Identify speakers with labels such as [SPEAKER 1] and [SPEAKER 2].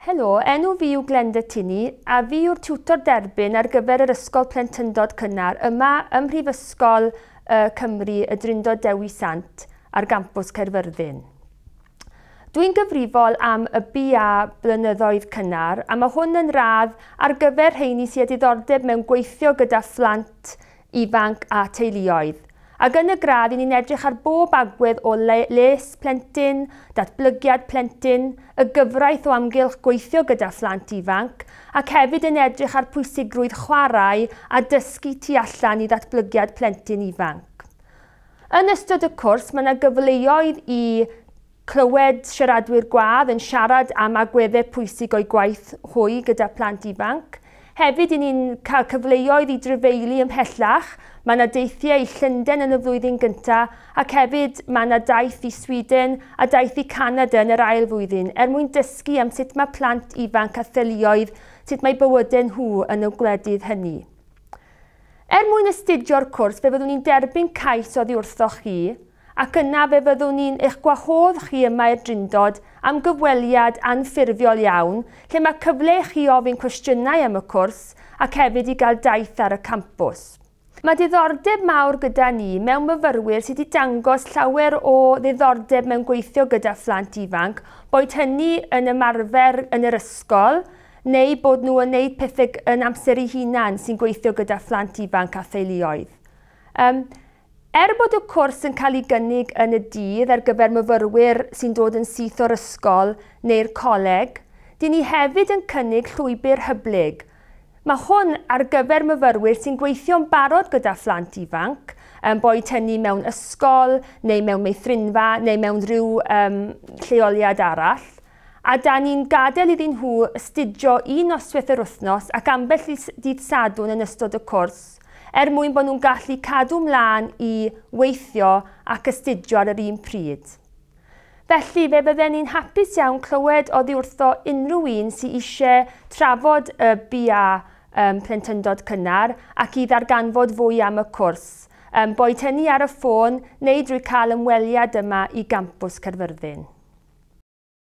[SPEAKER 1] Helo, enw fi yw Glenda Tinney a fi yw'r tiwtor derbyn ar gyfer yr Ysgol Plentyndod Cynnar yma ym Mhrifysgol Cymru y Drindod Dewi Sant ar gampws Caerfyrddin. Dwi'n gyfrifol am y BA Blynyddoedd Cynnar a mae hwn yn radd ar gyfer rheini sydd â diddordeb mewn gweithio gyda phlant ifanc a teuluoedd. Ac yn y gradd, i ni'n edrych ar bob agwedd o les plentyn, datblygiad plentyn, y gyfraith o amgylch gweithio gyda phlant ifanc, ac hefyd yn edrych ar pwysigrwydd chwarae a dysgu tu allan i ddatblygiad plentyn ifanc. Yn ystod y cwrs, mae yna gyfleoedd i clywed siaradwyr gwadd yn siarad am agweddau pwysig o'i gwaith hwy gyda plant ifanc. Hefyd, i ni'n cael cyfleoedd i drafeili ymhellach. Mae yna deithiau i Llundain yn y flwyddyn gyntaf ac hefyd mae yna daith i Sweden a daith i Canada yn yr ail flwyddyn er mwyn dysgu am sut mae plant ifanc a theuluoedd, sut mae bywydau nhw yn y gwledydd hynny. Er mwyn astudio'r cwrs, fe fyddwn ni'n derbyn cais oddi wrthoch chi, ac yna fe fyddwn ni'n eich gwahodd chi yma i'r Drindod am gyfweliad anffurfiol iawn, lle mae cyfle i chi ofyn cwestiynau am y cwrs ac hefyd i gael daith ar y campws. Mae diddordeb mawr gyda ni mewn myfyrwyr sydd wedi dangos llawer o ddiddordeb mewn gweithio gyda phlant ifanc, boed hynny yn ymarfer yn yr ysgol, neu bod nhw yn gwneud pethau yn amser eu hunan sy'n gweithio gyda phlant ifanc a theuluoedd. Er bod y cwrs yn cael ei gynnig yn y dydd ar gyfer myfyrwyr sy'n dod yn syth o'r ysgol neu'r coleg, dyn ni hefyd yn cynnig llwybr hyblyg. Mae hwn ar gyfer myfyrwyr sy'n gweithio'n barod gyda phlant ifanc, boed hynny mewn ysgol neu mewn meithrinfa neu mewn rhyw lleoliad arall. A da ni'n gadael iddyn nhw astudio un noswaith yr wythnos ac ambell i dydd Sadwrn yn ystod y cwrs, er mwyn bod nhw'n gallu cadw mlaen i weithio ac astudio ar yr un pryd. Felly, fe fydden ni'n hapus iawn clywed oddi wrtho unrhyw un sydd eisiau trafod y BA Plentyndod Cynnar ac i ddarganfod fwy am y cwrs, boed hynny ar y ffôn neu drwy cael ymweliad yma i gampws Caerfyrddin.